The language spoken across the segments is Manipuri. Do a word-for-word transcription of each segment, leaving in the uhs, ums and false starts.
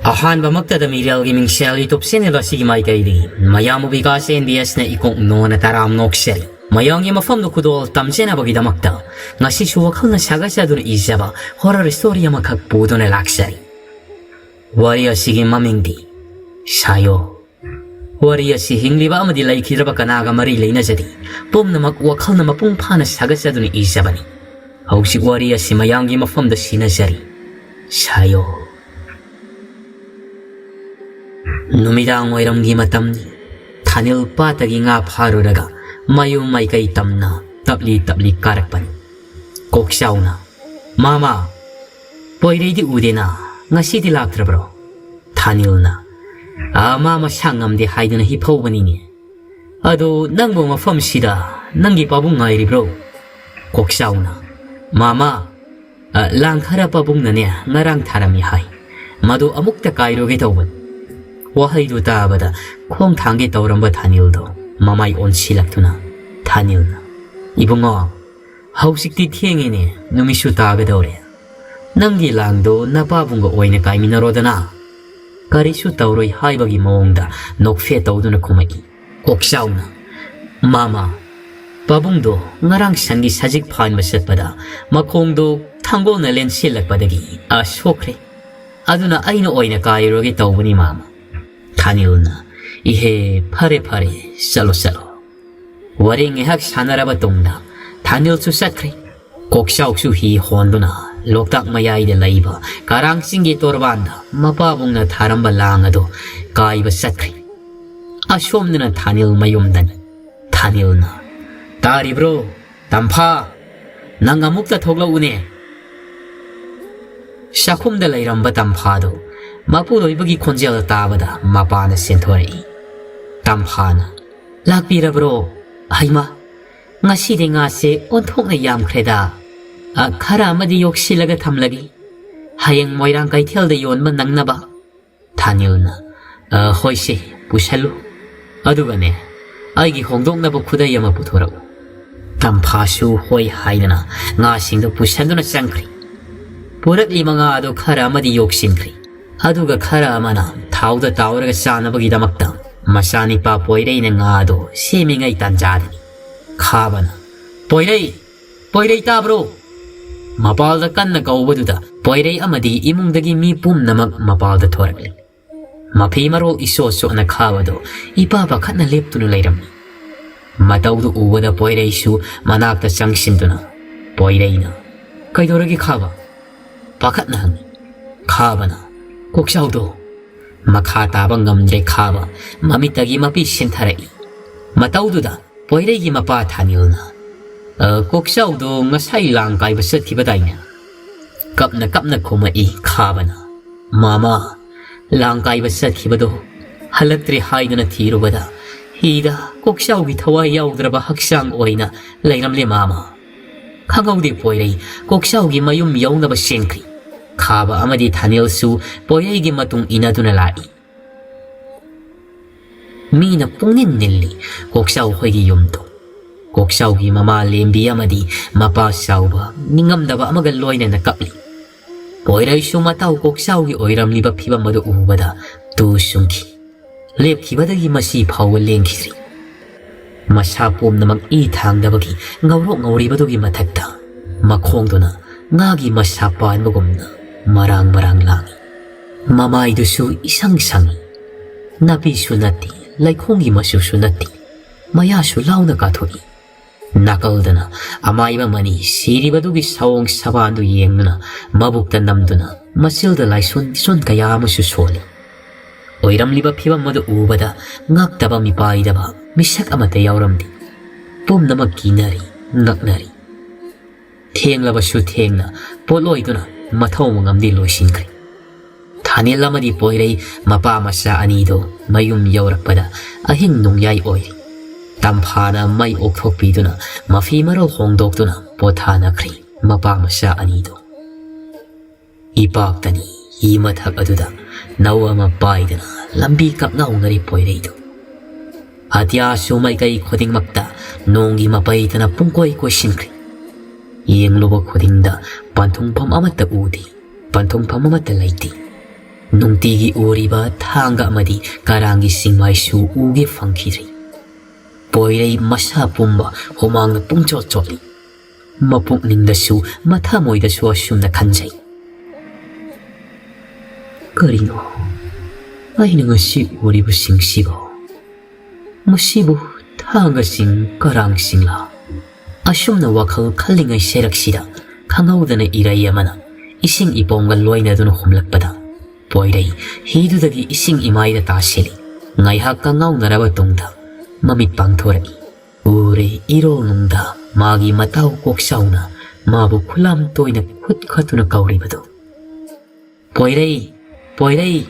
ꯑꯍꯥꯟꯕꯃꯛꯇꯗ ꯃꯤꯔꯦꯜꯒꯤ ꯃꯤꯡꯁꯦꯜ YouTube channel ꯑꯁꯤꯒꯤ ꯃꯥꯏꯀꯩꯗꯒꯤ ꯃꯌꯥꯝꯕꯨ ꯕꯤꯀꯥꯁ ꯑꯦꯟ ꯕꯤ ꯑꯦꯁꯅ ꯏꯀꯣꯛ ꯅꯣꯟꯅ ꯇꯔꯥꯝ ꯅꯣꯛꯆꯔꯤ꯫ ꯃꯌꯥꯝꯒꯤ ꯃꯐꯝꯗ ꯈꯨꯗꯣꯜ ꯇꯝꯖꯅꯕꯒꯤꯗꯃꯛꯇ ꯉꯁꯤꯁꯨ ꯋꯥꯈꯜꯅ ꯁꯥꯒꯠꯆꯗꯨꯅ ꯏꯖꯕ horror story ꯑꯃꯈꯛ ꯄꯨꯗꯨꯅ ꯂꯥꯛꯆꯔꯤ꯫ ꯋꯥꯔꯤ ꯑꯁꯤꯒꯤ ꯃꯃꯤꯡꯗꯤ ꯁꯥꯌꯣ꯫ ꯋꯥꯔꯤ ꯑꯁꯤ ꯍꯤꯡꯂꯤꯕ ꯑꯃꯗꯤ ꯂꯩꯈꯤꯗ꯭ꯔꯕ ꯀꯅꯥꯒ ꯃꯔꯤ ꯂꯩꯅꯖꯗꯦ꯫ ꯄꯨꯝꯅꯃꯛ ꯋꯥꯈꯜꯅ ꯃꯄꯨꯡ ꯐꯥꯅ ꯁꯥꯒꯠꯆꯗꯨꯅ ꯏꯖꯕꯅꯤ꯫ ꯍꯧꯖꯤꯛ ꯋꯥꯔꯤ ꯑꯁꯤ ꯃꯌꯥꯝꯒꯤ ꯃꯐꯝꯗ ꯁꯤꯟꯅꯖꯔꯤ꯫ ꯁꯥꯌꯣ꯫ ꯅꯨꯃꯤꯗꯥꯡ ꯋꯥꯏꯔꯝꯒꯤ ꯃꯇꯝꯅꯤ꯫ ꯊꯥꯅꯤꯜ ꯄꯥꯠꯇꯒꯤ ꯉꯥ ꯐꯥꯔꯨꯔꯒ ꯃꯌꯨꯝ ꯃꯥꯏꯀꯩ ꯇꯝꯅ ꯇꯞꯂꯤ ꯇꯞꯂꯤ ꯀꯥꯔꯛꯄꯅꯤ꯫ ꯀꯣꯛꯆꯥꯎꯅ, "ꯃꯥꯃ, ꯄꯣꯏꯔꯩꯗꯤ ꯎꯗꯦꯅ, ꯉꯁꯤꯗꯤ ꯂꯥꯛꯇ꯭ꯔꯕ꯭ꯔꯣ?" ꯊꯥꯅꯤꯜꯅ, "ꯑ, ꯃꯥ ꯃꯁꯥ ꯉꯝꯗꯦ ꯍꯥꯏꯗꯨꯅ ꯍꯤꯐꯧꯕꯅꯤꯅꯦ꯫ ꯑꯗꯣ ꯅꯪꯕꯨ ꯃꯐꯝꯁꯤꯗ ꯅꯪꯒꯤ ꯄꯥꯕꯨꯡ ꯉꯥꯏꯔꯤꯕ꯭ꯔꯣ?" ꯀꯣꯛꯆꯥꯎꯅ, "ꯃꯥꯃ, ꯑ, ꯂꯥꯡ ꯈꯔ ꯄꯥꯕꯨꯡꯅꯅꯦ ꯉꯔꯥꯡ ꯊꯥꯔꯝꯃꯤ ꯍꯥꯏ꯫ ꯃꯗꯨ ꯑꯃꯨꯛꯇ ꯀꯥꯏꯔꯨꯒꯦ ꯇꯧꯕꯅꯤ꯫" ꯋꯥꯍꯩꯗꯨ ꯇꯥꯕꯗ ꯈꯣꯡ ꯊꯥꯡꯒꯦ ꯇꯧꯔꯝꯕ ꯊꯥꯅꯤꯜꯗꯣ ꯃꯃꯥꯏ ꯑꯣꯟꯁꯤꯜꯂꯛꯇꯨꯅ ꯊꯥꯅꯤꯜꯅ, "ꯏꯕꯨꯡꯉꯣ, ꯍꯧꯖꯤꯛꯇꯤ ꯊꯦꯡꯉꯦꯅꯦ, ꯅꯨꯃꯤꯠꯁꯨ ꯇꯥꯒꯗꯧꯔꯦ꯫ ꯅꯪꯒꯤ ꯂꯥꯡꯗꯣ ꯅꯄꯥꯕꯨꯡꯒ ꯑꯣꯏꯅ ꯀꯥꯏꯃꯤꯟꯅꯔꯣꯗꯅ꯫" ꯀꯔꯤꯁꯨ ꯇꯧꯔꯣꯏ ꯍꯥꯏꯕꯒꯤ ꯃꯑꯣꯡꯗ ꯅꯣꯛꯐꯦ ꯇꯧꯗꯨꯅ ꯈꯨꯝꯃꯛꯏ꯫ ꯀꯣꯛꯆꯥꯎꯅ, "ꯃꯥꯃ, ꯄꯥꯕꯨꯡꯗꯣ ꯉꯔꯥꯡ ꯁꯟꯒꯤ ꯁꯖꯤꯛ ꯐꯥꯟꯕ ꯆꯠꯄꯗ ꯃꯈꯣꯡꯗꯣ ꯊꯥꯡꯒꯣꯜꯅ ꯂꯦꯟꯁꯤꯜꯂꯛꯄꯗꯒꯤ ꯑ ꯁꯣꯛꯈ꯭ꯔꯦ꯫ ꯑꯗꯨꯅ ꯑꯩꯅ ꯑꯣꯏꯅ ꯀꯥꯏꯔꯨꯔꯒꯦ ꯇꯧꯕꯅꯤ ꯃꯥꯃ꯫" ꯊꯥꯅꯤꯜꯅ, "ꯏꯍꯦ, ꯐꯔꯦ ꯐꯔꯦ, ꯆꯠꯂꯣ ꯆꯠꯂꯣ꯫" ꯋꯥꯔꯤ ꯉꯥꯏꯍꯥꯛ ꯁꯥꯟꯅꯔꯕ ꯇꯨꯡꯗ ꯊꯥꯅꯤꯜꯁꯨ ꯆꯠꯈ꯭ꯔꯦ꯫ ꯀꯣꯛꯆꯥꯎꯁꯨ ꯍꯤ ꯍꯣꯟꯗꯨꯅ ꯂꯣꯛꯇꯥꯛ ꯃꯌꯥꯏꯗ ꯂꯩꯕ ꯀꯔꯥꯡ ꯆꯤꯡꯒꯤ ꯇꯣꯔꯕꯥꯟꯗ ꯃꯄꯥꯕꯨꯡꯅ ꯊꯥꯔꯝꯕ ꯂꯥꯡ ꯑꯗꯨ ꯀꯥꯏꯕ ꯆꯠꯈ꯭ꯔꯦ꯫ ꯑꯁꯣꯝꯗꯅ ꯊꯥꯅꯤꯜ ꯃꯌꯨꯝꯗꯅꯤ꯫ ꯊꯥꯅꯤꯜꯅ, "ꯇꯥꯔꯤꯕ꯭ꯔꯣ? ꯇꯝꯐꯥ, ꯅꯪ ꯑꯃꯨꯛꯇ ꯊꯣꯛꯂꯛꯎꯅꯦ꯫" ꯆꯥꯛꯈꯨꯝꯗ ꯂꯩꯔꯝꯕ ꯇꯝꯐꯥꯗꯨ ꯃꯄꯨꯔꯣꯏꯕꯒꯤ ꯈꯣꯟꯖꯦꯜ ꯇꯥꯕꯗ ꯃꯄꯥꯅ ꯆꯦꯟꯊꯣꯔꯛꯏ꯫ ꯇꯝꯐꯥꯅ, "ꯂꯥꯛꯄꯤꯔꯕ꯭ꯔꯣ? ꯍꯩꯃꯥ, ꯉꯁꯤꯗꯤ ꯉꯥꯁꯦ ꯑꯣꯟꯊꯣꯛꯅ ꯌꯥꯝꯈ꯭ꯔꯦꯗ꯫ ꯑ, ꯈꯔ ꯑꯃꯗꯤ ꯌꯣꯛꯁꯤꯜꯂꯒ ꯊꯝꯂꯒꯦ, ꯍꯌꯦꯡ ꯃꯣꯏꯔꯥꯡ ꯀꯩꯊꯦꯜꯗ ꯌꯣꯟꯕ ꯅꯪꯅꯕ꯫" ꯊꯥꯅꯤꯜꯅ, "ꯑ, ꯍꯣꯏꯁꯦ, ꯄꯨꯁꯜꯂꯨ꯫ ꯑꯗꯨꯒꯅꯦ, ꯑꯩꯒꯤ ꯍꯣꯡꯗꯣꯛꯅꯕ ꯈꯨꯗꯩ ꯑꯃ ꯄꯨꯊꯣꯔꯛꯎ꯫" ꯇꯝꯐꯥꯁꯨ ꯍꯣꯏ ꯍꯥꯏꯗꯅ ꯉꯥꯁꯤꯡꯗꯨ ꯄꯨꯁꯟꯗꯨꯅ ꯆꯪꯈ꯭ꯔꯤ꯫ ꯄꯨꯔꯛꯂꯤꯕ ꯉꯥ ꯑꯗꯨ ꯈꯔ ꯑꯃꯗꯤ ꯌꯣꯛꯁꯤꯟꯈ꯭ꯔꯤ꯫ ꯑꯗꯨꯒ ꯈꯔ ꯑꯃꯅ ꯊꯥꯎꯗ ꯇꯥꯎꯔꯒ ꯆꯥꯅꯕꯒꯤꯗꯃꯛꯇ ꯃꯆꯥꯅꯤꯄꯥ ꯄꯣꯏꯔꯩꯅ ꯉꯥꯗꯣ ꯁꯦꯝꯃꯤꯉꯩ ꯇꯥꯟꯖꯥꯗꯅꯤ꯫ ꯈꯥꯕꯅ, "ꯄꯣꯏꯔꯩ! ꯄꯣꯏꯔꯩ, ꯇꯥꯕ꯭ꯔꯣ?" ꯃꯄꯥꯜꯗ ꯀꯟꯅ ꯀꯧꯕꯗꯨꯗ ꯄꯣꯏꯔꯩ ꯑꯃꯗꯤ ꯏꯃꯨꯡꯗꯒꯤ ꯃꯤ ꯄꯨꯝꯅꯃꯛ ꯃꯄꯥꯜꯗ ꯊꯣꯔꯛꯂꯤ꯫ ꯃꯐꯤ ꯃꯔꯣꯜ ꯏꯁꯣ ꯁꯣꯠꯅ ꯈꯥꯕꯗꯣ ꯏꯄꯥ ꯄꯥꯈꯠꯅ ꯂꯦꯞꯇꯨꯅ ꯂꯩꯔꯝꯃꯤ꯫ ꯃꯇꯧꯗꯨ ꯎꯕꯗ ꯄꯣꯏꯔꯩꯁꯨ ꯃꯅꯥꯛꯇ ꯆꯪꯁꯤꯟꯗꯨꯅ, ꯄꯣꯏꯔꯩꯅ, "ꯀꯩꯗꯧꯔꯒꯦ ꯈꯥꯕ?" ꯄꯥꯈꯠꯅ ꯍꯪꯉꯤ꯫ ꯈꯥꯕꯅ, "ꯀꯣꯛꯆꯥꯎꯗꯣ!" ꯃꯈꯥ ꯇꯥꯕ ꯉꯝꯗ꯭ꯔꯦ ꯈꯥꯕ, ꯃꯃꯤꯠꯇꯒꯤ ꯃꯄꯤ ꯁꯤꯟꯊꯔꯛꯏ꯫ ꯃꯇꯧꯗꯨꯗ ꯄꯣꯏꯔꯩꯒꯤ ꯃꯄꯥ ꯊꯥꯅꯤꯜꯅ, "ꯑ, ꯀꯣꯛꯆꯥꯎꯗꯣ ꯉꯁꯥꯏ ꯂꯥꯡ ꯀꯥꯏꯕ ꯆꯠꯈꯤꯕꯗꯥꯏꯅꯦ?" ꯀꯞꯅ ꯀꯞꯅ ꯈꯨꯝꯃꯛꯏ ꯈꯥꯕꯅ, "ꯃꯥꯃꯥ, ꯂꯥꯡ ꯀꯥꯏꯕ ꯆꯠꯈꯤꯕꯗꯣ ꯍꯜꯂꯛꯇ꯭ꯔꯦ ꯍꯥꯏꯗꯨꯅ ꯊꯤꯔꯨꯕꯗ ꯍꯤꯗ ꯀꯣꯛꯆꯥꯎꯒꯤ ꯊꯋꯥꯏ ꯌꯥꯎꯗ꯭ꯔꯕ ꯍꯛꯆꯥꯡ ꯑꯣꯏꯅ ꯂꯩꯔꯝꯂꯦ ꯃꯥꯃꯥ꯫ ꯈꯪꯍꯧꯗꯦ ꯄꯣꯏꯔꯩ ꯀꯣꯛꯆꯥꯎꯒꯤ ꯃꯌꯨꯝ ꯌꯧꯅꯕ ꯆꯦꯟꯈ꯭ꯔꯤ꯫" ꯈꯥꯕ ꯑꯃꯗꯤ ꯊꯥꯅꯤꯜꯁꯨ ꯄꯣꯏꯔꯩꯒꯤ ꯃꯇꯨꯡ ꯏꯟꯅꯗꯨꯅ ꯂꯥꯛꯏ꯫ ꯃꯤꯅ ꯄꯨꯡꯅꯤꯟ ꯅꯤꯜꯂꯤ ꯀꯣꯛꯆꯥꯎ ꯍꯣꯏꯒꯤ ꯌꯨꯝꯗꯣ꯫ ꯀꯣꯛꯆꯥꯎꯒꯤ ꯃꯃꯥ ꯂꯦꯝꯕꯤ ꯑꯃꯗꯤ ꯃꯄꯥ ꯆꯥꯎꯕ ꯅꯤꯡꯉꯝꯗꯕ ꯑꯃꯒ ꯂꯣꯏꯅꯅ ꯀꯞꯂꯤ꯫ ꯄꯣꯏꯔꯩꯁꯨ ꯃꯇꯥꯎ ꯀꯣꯛꯆꯥꯎꯒꯤ ꯑꯣꯏꯔꯝꯂꯤꯕ ꯐꯤꯕꯝ ꯑꯗꯨ ꯎꯕꯗ ꯇꯨ ꯆꯨꯡꯈꯤ꯫ ꯂꯦꯞꯈꯤꯕꯗꯒꯤ ꯃꯁꯤ ꯐꯥꯎꯕ ꯂꯦꯡꯈꯤꯗ꯭ꯔꯤ꯫ ꯃꯁꯥ ꯄꯨꯝꯅꯃꯛ ꯏ ꯊꯥꯡꯗꯕꯒꯤ ꯉꯧꯔꯣꯛ ꯉꯧꯔꯤꯕꯗꯨꯒꯤ ꯃꯊꯛꯇ ꯃꯈꯣꯡꯗꯨꯅ ꯉꯥꯒꯤ ꯃꯁꯥ ꯄꯥꯟꯕꯒꯨꯝꯅ ꯃꯔꯥꯡ ꯃꯔꯥꯡ ꯂꯥꯡꯏ꯫ ꯃꯃꯥꯏꯗꯨꯁꯨ ꯏꯁꯪ ꯁꯪꯏ꯫ ꯅꯥꯄꯤꯁꯨ ꯅꯠꯇꯦ, ꯂꯩꯈꯣꯝꯒꯤ ꯃꯆꯨꯁꯨ ꯅꯠꯇꯦ, ꯃꯌꯥꯁꯨ ꯂꯥꯎꯅ ꯀꯥꯊꯣꯛꯏ꯫ ꯅꯥꯀꯜꯗꯅ ꯑꯃꯥꯏꯕ ꯃꯅꯤ ꯁꯤꯔꯤꯕꯗꯨꯒꯤ ꯁꯑꯣꯡ ꯁꯕꯥꯟꯗꯨ ꯌꯦꯡꯗꯨꯅ ꯃꯕꯨꯛꯇ ꯅꯝꯗꯨꯅ ꯃꯆꯤꯜꯗ ꯂꯥꯏꯁꯣꯟ ꯇꯤꯁꯣꯟ ꯀꯌꯥ ꯑꯃꯁꯨ ꯁꯣꯜꯂꯤ꯫ ꯑꯣꯏꯔꯝꯂꯤꯕ ꯐꯤꯕꯝ ꯑꯗꯨ ꯎꯕꯗ ꯉꯛꯇꯕ ꯃꯤꯄꯥꯏꯗꯕ ꯃꯤꯁꯛ ꯑꯃꯠꯇ ꯌꯥꯎꯔꯝꯗꯦ꯫ ꯄꯨꯝꯅꯃꯛ ꯀꯤꯅꯔꯤ, ꯉꯛꯅꯔꯤ꯫ ꯊꯦꯡꯂꯕꯁꯨ ꯊꯦꯡꯅ ꯄꯣꯠꯂꯣꯏꯗꯨꯅ ꯃꯊꯧ ꯃꯉꯝꯗꯤ ꯂꯣꯏꯁꯤꯟꯈ꯭ꯔꯦ꯫ ꯊꯥꯅꯤꯜ ꯑꯃꯗꯤ ꯄꯣꯏꯔꯩ ꯃꯄꯥ ꯃꯆꯥ ꯑꯅꯤꯗꯣ ꯃꯌꯨꯝ ꯌꯧꯔꯛꯄꯗ ꯑꯍꯤꯡ ꯅꯣꯡꯌꯥꯏ ꯑꯣꯏꯔꯤ꯫ ꯇꯝꯐꯥꯅ ꯃꯩ ꯑꯣꯛꯊꯣꯛꯄꯤꯗꯨꯅ ꯃꯐꯤ ꯃꯔꯣꯜ ꯍꯣꯡꯗꯣꯛꯇꯨꯅ ꯄꯣꯊꯥꯅꯈ꯭ꯔꯤ ꯃꯄꯥ ꯃꯆꯥ ꯑꯅꯤꯗꯣ꯫ ꯏꯄꯥꯛꯇꯅꯤ ꯏ ꯃꯊꯛ ꯑꯗꯨꯗ ꯅꯧ ꯑꯃ ꯄꯥꯏꯗꯅ ꯂꯝꯕꯤ ꯀꯛꯅꯥꯎꯅꯔꯤ ꯄꯣꯏꯔꯩꯗꯨ꯫ ꯑꯇꯤꯌꯥꯁꯨ ꯃꯥꯏꯀꯩ ꯈꯨꯗꯤꯡꯃꯛꯇ ꯅꯣꯡꯒꯤ ꯃꯄꯩꯗꯅ ꯄꯨꯡꯀꯣꯏ ꯀꯣꯏꯁꯤꯟꯈ꯭ꯔꯤ꯫ ꯌꯦꯡꯂꯨꯕ ꯈꯨꯗꯤꯡꯗ ꯄꯟꯊꯨꯡꯐꯝ ꯑꯃꯠꯇ ꯎꯗꯦ, ꯄꯟꯊꯨꯡꯐꯝ ꯑꯃꯠꯇ ꯂꯩꯇꯦ꯫ ꯅꯨꯡꯇꯤꯒꯤ ꯎꯔꯤꯕ ꯊꯥꯡꯒ ꯑꯃꯗꯤ ꯀꯔꯥꯡꯒꯤ ꯁꯤꯡꯃꯥꯏꯁꯨ ꯎꯒꯦ ꯐꯪꯈꯤꯗ꯭ꯔꯤ꯫ ꯄꯣꯏꯔꯩ ꯃꯁꯥ ꯄꯨꯝꯕ ꯍꯨꯃꯥꯡꯅ ꯄꯨꯡꯆꯣꯠ ꯆꯣꯠꯂꯤ꯫ ꯃꯄꯨꯛꯅꯤꯡꯗꯁꯨ ꯃꯊꯃꯣꯏꯗꯁꯨ ꯑꯁꯨꯝꯅ ꯈꯟꯖꯩ, "ꯀꯔꯤꯅꯣ ꯑꯩꯅ ꯉꯁꯤ ꯎꯔꯤꯕꯁꯤꯡꯁꯤꯕꯣ? ꯃꯁꯤꯕꯨ ꯊꯥꯡꯒꯁꯤꯡ ꯀꯔꯥꯡꯁꯤꯡꯂꯥ?" ꯑꯁꯨꯝꯅ ꯋꯥꯈꯜ ꯈꯜꯂꯤꯉꯩ ꯁꯦꯔꯛꯁꯤꯗ ꯈꯪꯍꯧꯗꯅ ꯏꯔꯩ ꯑꯃꯅ ꯏꯁꯤꯡ ꯏꯄꯣꯝꯒ ꯂꯣꯏꯅꯗꯨꯅ ꯍꯨꯝꯂꯛꯄꯗ ꯄꯣꯏꯔꯩ ꯍꯤꯗꯨꯗꯒꯤ ꯏꯁꯤꯡ ꯏꯃꯥꯏꯗ ꯇꯥꯁꯤꯜꯂꯤ꯫ ꯉꯥꯏꯍꯥꯛ ꯀꯉꯥꯎꯅꯔꯕ ꯇꯨꯡꯗ ꯃꯃꯤꯠ ꯄꯥꯡꯊꯣꯔꯛꯏ꯫ ꯎꯔꯦ, ꯏꯔꯣꯜꯅꯨꯡꯗ ꯃꯥꯒꯤ ꯃꯇꯥꯎ ꯀꯣꯛꯆꯥꯎꯅ ꯃꯥꯕꯨ ꯈꯨꯂꯥꯝ ꯇꯣꯏꯅ ꯈꯨꯠ ꯈꯠꯇꯨꯅ ꯀꯧꯔꯤꯕꯗꯨ꯫ "ꯄꯣꯏꯔꯩ! ꯄꯣꯏꯔꯩ!"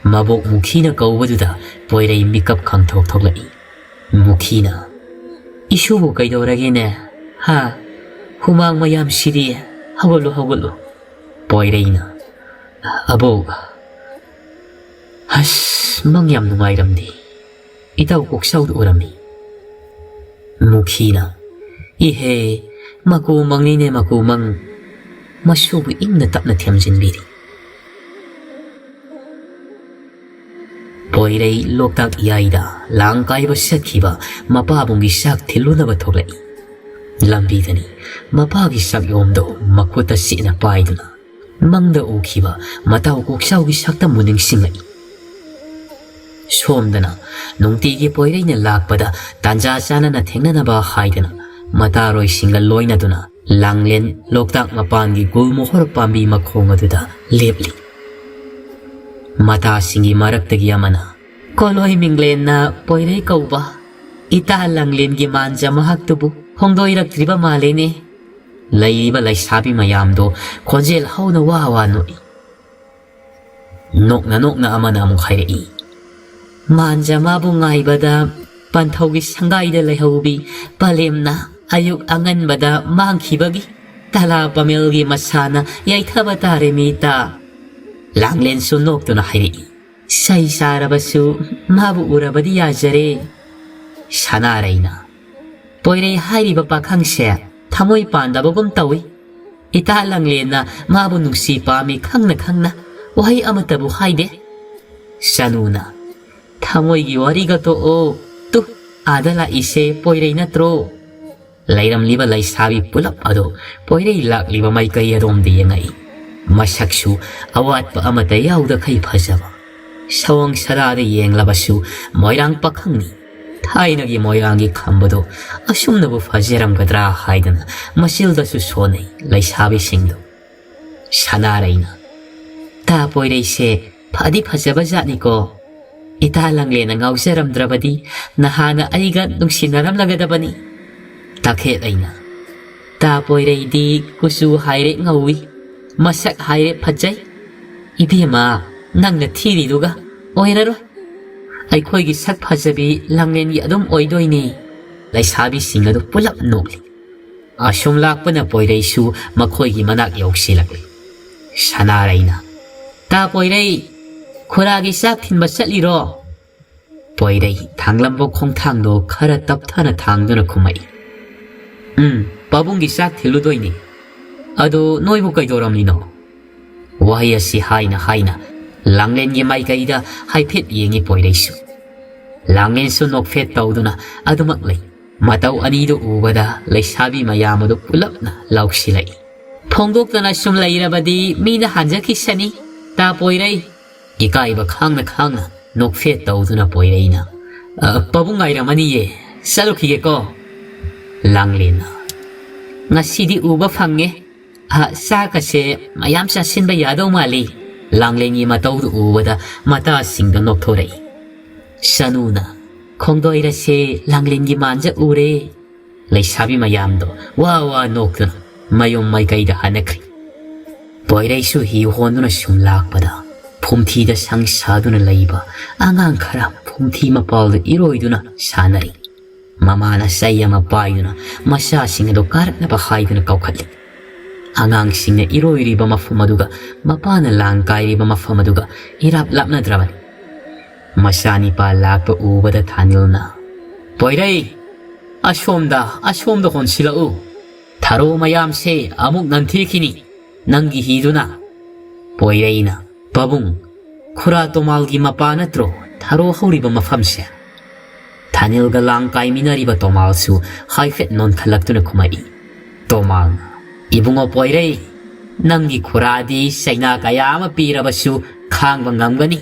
ꯃꯕꯣꯛ ꯃꯨꯈꯤꯅ ꯀꯧꯕꯗꯨꯗ ꯄꯣꯏꯔꯩ ꯃꯤꯀꯞ ꯈꯪꯊꯣꯛ ꯊꯣꯛꯂꯛꯏ꯫ ꯃꯨꯈꯤꯅ, "ꯏꯁꯨꯕꯨ ꯀꯩꯗꯧꯔꯒꯦꯅꯦ? ꯍꯥ? ꯍꯨꯃꯥꯡ ꯃꯌꯥꯝꯁꯤꯗꯤ! ꯍꯧꯒꯠꯂꯨ, ꯍꯧꯒꯠꯂꯨ!" ꯄꯣꯏꯔꯩꯅ, "ꯑꯕꯣꯛ, ꯑꯁ, ꯃꯪ ꯌꯥꯝ ꯅꯨꯡꯉꯥꯏꯔꯝꯗꯦ꯫ ꯏꯇꯥꯎ ꯀꯣꯛꯆꯥꯎꯗ ꯎꯔꯝꯃꯤ꯫" ꯃꯨꯈꯤꯅ, "ꯏꯍꯦ, ꯃꯀꯨ ꯃꯪꯅꯤꯅꯦ, ꯃꯀꯨ ꯃꯪ꯫" ꯃꯁꯨꯕꯨ ꯏꯪꯅ ꯇꯞꯅ ꯊꯦꯝꯖꯤꯟꯕꯤꯔꯤ꯫ ꯄꯣꯏꯔꯩ ꯂꯣꯛꯇꯥꯛ ꯏꯌꯥꯏꯗ ꯂꯥꯡ ꯀꯥꯏꯕ ꯆꯠꯈꯤꯕ ꯃꯄꯥꯕꯨꯡꯒꯤ ꯆꯥꯛ ꯊꯤꯜꯂꯨꯅꯕ ꯊꯣꯛꯂꯛꯏ꯫ ꯂꯝꯕꯤꯗꯅꯤ ꯃꯄꯥꯒꯤ ꯆꯥꯛꯌꯣꯝꯗꯣ ꯃꯈꯨꯠꯇ ꯆꯦꯠꯅ ꯄꯥꯏꯗꯨꯅ ꯃꯪꯗ ꯎꯈꯤꯕ ꯃꯇꯥꯎ ꯀꯣꯛꯆꯥꯎꯒꯤ ꯁꯛꯇꯝꯕꯨ ꯅꯤꯡꯁꯤꯡꯂꯛꯏ꯫ ꯁꯣꯝꯗꯅ ꯅꯨꯡꯇꯤꯒꯤ ꯄꯣꯏꯔꯩꯅ ꯂꯥꯛꯄꯗ ꯇꯥꯟꯖꯥ ꯆꯥꯅꯅ ꯊꯦꯡꯅꯅꯕ ꯍꯥꯏꯗꯅ ꯃꯇꯥꯔꯣꯏꯁꯤꯡꯒ ꯂꯣꯏꯅꯗꯨꯅ ꯂꯥꯡꯂꯦꯟ ꯂꯣꯛꯇꯥꯛ ꯃꯄꯥꯟꯒꯤ ꯒꯨꯜꯃꯣꯍꯣꯔ ꯄꯥꯝꯕꯤ ꯃꯈꯣꯡ ꯑꯗꯨꯗ ꯂꯦꯞꯂꯤ꯫ ꯃꯇꯥꯁꯤꯡꯒꯤ ꯃꯔꯛꯇꯒꯤ ꯑꯃꯅ, "ꯀꯣꯂꯣꯏ ꯃꯤꯡꯂꯦꯟꯅ ꯄꯣꯏꯔꯩ ꯀꯧꯕ ꯏꯇꯥ ꯂꯥꯡꯂꯦꯟꯒꯤ ꯃꯥꯟꯖ ꯃꯍꯥꯛꯇꯨꯕꯨ ꯍꯣꯡꯗꯣꯏꯔꯛꯇ꯭ꯔꯤꯕ ꯃꯥꯜꯂꯦꯅꯦ?" ꯂꯩꯔꯤꯕ ꯂꯩꯁꯥꯕꯤ ꯃꯌꯥꯝꯗꯣ ꯈꯣꯟꯖꯦꯜ ꯍꯧꯅ ꯋꯥ ꯋꯥ ꯅꯣꯛꯏ꯫ ꯅꯣꯛꯅ ꯅꯣꯛꯅ ꯑꯃꯅ ꯑꯃꯨꯛ ꯍꯥꯏꯔꯛꯏ, "ꯃꯥꯟꯖ ꯃꯥꯕꯨ ꯉꯥꯏꯕꯗ ꯄꯟꯊꯧꯒꯤ ꯁꯪꯒꯥꯏꯗ ꯂꯩꯍꯧꯕꯤ ꯄꯂꯦꯝꯅ ꯑꯌꯨꯛ ꯑꯉꯟꯕꯗ ꯃꯥꯡꯈꯤꯕꯒꯤ ꯇꯂꯥ ꯄꯥꯃꯦꯜꯒꯤ ꯃꯁꯥꯅ ꯌꯩꯊꯕ ꯇꯥꯔꯦ ꯃꯤꯇ꯫" ꯂꯥꯡꯂꯦꯟꯁꯨ ꯅꯣꯛꯇꯨꯅ ꯍꯥꯏꯔꯛꯏ, "ꯁꯩ ꯆꯥꯔꯕꯁꯨ ꯃꯥꯕꯨ ꯎꯔꯕꯗꯤ ꯌꯥꯖꯔꯦ꯫" ꯁꯅꯥꯔꯩꯅ, "ꯄꯣꯏꯔꯩ ꯍꯥꯏꯔꯤꯕ ꯄꯥꯈꯪꯁꯦ ꯊꯃꯣꯏ ꯄꯥꯟꯗꯕꯒꯨꯝ ꯇꯧꯏ꯫ ꯏꯇꯥ ꯂꯥꯡꯂꯦꯟꯅ ꯃꯥꯕꯨ ꯅꯨꯡꯁꯤ ꯄꯥꯝꯃꯤ ꯈꯪꯅ ꯈꯪꯅ ꯋꯥꯍꯩ ꯑꯃꯠꯇꯕꯨ ꯍꯥꯏꯗꯦ꯫ ꯁꯅꯨꯅ, "ꯊꯃꯣꯏꯒꯤ ꯋꯥꯔꯤꯒ ꯇꯣꯛꯑꯣ꯫ ꯇꯨ, ꯑꯥꯗ ꯂꯥꯛꯏꯁꯦ ꯄꯣꯏꯔꯩ ꯅꯠꯇ꯭ꯔꯣ?" ꯂꯩꯔꯝꯂꯤꯕ ꯂꯩꯁꯥꯕꯤ ꯄꯨꯂꯞ ꯑꯗꯨ ꯄꯣꯏꯔꯩ ꯂꯥꯛꯂꯤꯕ ꯃꯥꯏꯀꯩ ꯑꯗꯣꯝꯗ ꯌꯦꯡꯉꯛꯏ꯫ ꯃꯁꯛꯁꯨ ꯑꯋꯥꯠꯄ ꯑꯃꯠꯇ ꯌꯥꯎꯗꯈꯩ ꯐꯖꯕ꯫ ꯁꯑꯣꯡ ꯁꯥꯗꯥꯗ ꯌꯦꯡꯂꯕꯁꯨ ꯃꯣꯏꯔꯥꯡ ꯄꯥꯈꯪꯅꯤ꯫ ꯊꯥꯏꯅꯒꯤ ꯃꯣꯏꯔꯥꯡꯒꯤ ꯈꯝꯕꯗꯣ ꯑꯁꯨꯝꯅꯕꯨ ꯐꯖꯔꯝꯒꯗ꯭ꯔꯥ ꯍꯥꯏꯗꯅ ꯃꯆꯤꯜꯗꯁꯨ ꯁꯣꯟꯅꯩ ꯂꯩꯁꯥꯕꯤꯁꯤꯡꯗꯨ꯫ ꯁꯅꯥꯔꯩꯅ, "ꯇꯥ ꯄꯣꯏꯔꯩꯁꯦ ꯐꯗꯤ ꯐꯖꯕ ꯖꯥꯠꯅꯤꯀꯣ꯫ ꯏꯇꯥ ꯂꯥꯡꯂꯦꯟꯅ ꯉꯥꯎꯖꯔꯝꯗ꯭ꯔꯕꯗꯤ ꯅꯍꯥꯟꯅ ꯑꯩꯒ ꯅꯨꯡꯁꯤꯅꯔꯝꯂꯒꯗꯕꯅꯤ꯫" ꯇꯈꯦꯠ ꯑꯩꯅ, "ꯇꯥ ꯄꯣꯏꯔꯩꯗꯤ ꯀꯨꯆꯨ ꯍꯥꯏꯔꯦ ꯉꯧꯏ, ꯃꯁꯛ ꯍꯥꯏꯔꯦ ꯐꯖꯩ꯫ ꯏꯕꯦꯝꯃ, ꯅꯪꯅ ꯊꯤꯔꯤꯗꯨꯒ ꯑꯣꯏꯔꯔꯣꯏ꯫ ꯑꯩꯈꯣꯏꯒꯤ ꯁꯛ ꯐꯖꯕꯤ ꯂꯥꯡꯂꯦꯟꯒꯤ ꯑꯗꯨꯝ ꯑꯣꯏꯗꯣꯏꯅꯦ꯫" ꯂꯩꯁꯥꯕꯤꯁꯤꯡ ꯑꯗꯨ ꯄꯨꯂꯞ ꯅꯣꯛꯂꯤ꯫ ꯑꯁꯨꯝ ꯂꯥꯛꯄꯅ ꯄꯣꯏꯔꯩꯁꯨ ꯃꯈꯣꯏꯒꯤ ꯃꯅꯥꯛ ꯌꯧꯁꯤꯜꯂꯛꯂꯤ꯫ ꯁꯅꯥꯔꯩꯅ, "ꯇꯥ ꯄꯣꯏꯔꯩ, ꯈꯨꯔꯥꯒꯤ ꯆꯥꯛ ꯊꯤꯟꯕ ꯆꯠꯂꯤꯔꯣ?" ꯄꯣꯏꯔꯩ ꯊꯥꯡꯂꯝꯕ ꯈꯣꯡꯊꯥꯡꯗꯣ ꯈꯔ ꯇꯞꯊꯅ ꯊꯥꯡꯗꯨꯅ ꯈꯨꯝꯃꯛꯏ, "ꯎꯝ, ꯄꯥꯕꯨꯡꯒꯤ ꯆꯥꯛ ꯊꯤꯜꯂꯨꯗꯣꯏꯅꯤ꯫ ꯑꯗꯣ ꯅꯣꯏꯕꯨ ꯀꯩꯗꯧꯔꯝꯂꯤꯅꯣ?" ꯋꯥꯍꯩ ꯑꯁꯤ ꯍꯥꯏꯅ ꯍꯥꯏꯅ ꯂꯥꯡꯂꯦꯟꯒꯤ ꯃꯥꯏꯀꯩꯗ ꯍꯥꯏꯐꯦꯠ ꯌꯦꯡꯉꯤ ꯄꯣꯏꯔꯩꯁꯨ꯫ ꯂꯥꯡꯂꯦꯟꯁꯨ ꯅꯣꯛꯐꯦꯠ ꯇꯧꯗꯨꯅ ꯑꯗꯨꯃꯛ ꯂꯩ꯫ ꯃꯇꯧ ꯑꯅꯤꯗꯨ ꯎꯕꯗ ꯂꯩꯁꯥꯕꯤ ꯃꯌꯥꯝ ꯑꯗꯨ ꯄꯨꯂꯞꯅ ꯂꯥꯎꯁꯤꯜꯂꯛꯏ꯫ "ꯐꯣꯡꯗꯣꯛꯇꯅ ꯁꯨꯝ ꯂꯩꯔꯕꯗꯤ ꯃꯤꯅ ꯍꯟꯖꯈꯤꯁꯅꯤ, ꯇꯥ ꯄꯣꯏꯔꯩ꯫" ꯏꯀꯥꯏꯕ ꯈꯥꯡꯅ ꯈꯥꯡꯅ ꯅꯣꯛꯐꯦꯠ ꯇꯧꯗꯨꯅ ꯄꯣꯏꯔꯩꯅ, "ꯑ, ꯄꯥꯕꯨꯡ ꯉꯥꯏꯔꯝꯃꯅꯤꯌꯦ, ꯆꯠꯂꯨꯈꯤꯒꯦꯀꯣ꯫" ꯂꯥꯡꯂꯦꯟꯅ, "ꯉꯁꯤꯗꯤ ꯎꯕ ꯐꯪꯉꯦ꯫ ꯑ, ꯆꯥꯛꯀꯁꯦ ꯃꯌꯥꯝ ꯆꯥꯁꯤꯟꯕ ꯌꯥꯗꯧ ꯃꯥꯜꯂꯤ꯫" ꯂꯥꯡꯂꯦꯟꯒꯤ ꯃꯇꯧꯗꯨ ꯎꯕꯗ ꯃꯇꯥꯁꯤꯡꯗ ꯅꯣꯛꯊꯣꯔꯛꯏ꯫ ꯁꯅꯨꯅ, "ꯈꯣꯡꯗꯣꯏꯔꯁꯦ ꯂꯥꯡꯂꯦꯟꯒꯤ ꯃꯥꯟꯖ ꯎꯔꯦ꯫" ꯂꯩꯁꯥꯕꯤ ꯃꯌꯥꯝꯗꯣ ꯋꯥ ꯋꯥ ꯅꯣꯛꯇꯨꯅ ꯃꯌꯨꯝ ꯃꯥꯏꯀꯩꯗ ꯍꯟꯅꯈ꯭ꯔꯤ꯫ ꯄꯣꯏꯔꯩꯁꯨ ꯍꯤ ꯍꯣꯟꯗꯨꯅ ꯁꯨꯝ ꯂꯥꯛꯄꯗ ꯐꯨꯝꯊꯤꯗ ꯁꯪ ꯁꯥꯗꯨꯅ ꯂꯩꯕ ꯑꯉꯥꯡ ꯈꯔ ꯐꯨꯝꯊꯤ ꯃꯄꯥꯜꯗ ꯏꯔꯣꯏꯗꯨꯅ ꯁꯥꯟꯅꯔꯤ꯫ ꯃꯃꯥꯅ ꯆꯩ ꯑꯃ ꯄꯥꯏꯗꯨꯅ ꯃꯆꯥꯁꯤꯡ ꯑꯗꯨ ꯀꯥꯔꯛꯅꯕ ꯍꯥꯏꯗꯨꯅ ꯀꯧꯈꯠꯂꯤ꯫ ꯑꯉꯥꯡꯁꯤꯡꯅ ꯏꯔꯣꯏꯔꯤꯕ ꯃꯐꯝ ꯑꯗꯨꯒ ꯃꯄꯥꯅ ꯂꯥꯡ ꯀꯥꯏꯔꯤꯕ ꯃꯐꯝ ꯑꯗꯨꯒ ꯏꯔꯥꯞ ꯂꯥꯞꯅꯗ꯭ꯔꯕꯅꯤ꯫ ꯃꯆꯥꯅꯤꯄꯥ ꯂꯥꯛꯄ ꯎꯕꯗ ꯊꯥꯅꯤꯜꯅ, "ꯄꯣꯏꯔꯩ, ꯑꯁꯣꯝꯗ, ꯑꯁꯣꯝꯗ ꯍꯣꯟꯁꯤꯜꯂꯛꯎ꯫ ꯊꯔꯣ ꯃꯌꯥꯝꯁꯦ ꯑꯃꯨꯛ ꯅꯟꯊꯦꯛꯈꯤꯅꯤ ꯅꯪꯒꯤ ꯍꯤꯗꯨꯅ꯫" ꯄꯣꯏꯔꯩꯅ, "ꯄꯥꯕꯨꯡ, ꯈꯨꯔꯥ ꯇꯣꯃꯥꯜꯒꯤ ꯃꯄꯥ ꯅꯠꯇ꯭ꯔꯣ ꯊꯔꯣ ꯍꯧꯔꯤꯕ ꯃꯐꯝꯁꯦ?" ꯊꯥꯅꯤꯜꯒ ꯂꯥꯡ ꯀꯥꯏꯃꯤꯟꯅꯔꯤꯕ ꯇꯣꯃꯥꯜꯁꯨ ꯍꯥꯏꯐꯦꯠ ꯅꯣꯟꯈꯠꯂꯛꯇꯨꯅ ꯈꯨꯝꯃꯛꯏ꯫ ꯇꯣꯃꯥꯜꯅ, "ꯏꯕꯨꯡꯉꯣ ꯄꯣꯏꯔꯩ, ꯅꯪꯒꯤ ꯈꯨꯔꯥꯗꯤ ꯆꯩꯅꯥ ꯀꯌꯥ ꯑꯃ ꯄꯤꯔꯕꯁꯨ ꯈꯥꯡꯕ ꯉꯝꯒꯅꯤ꯫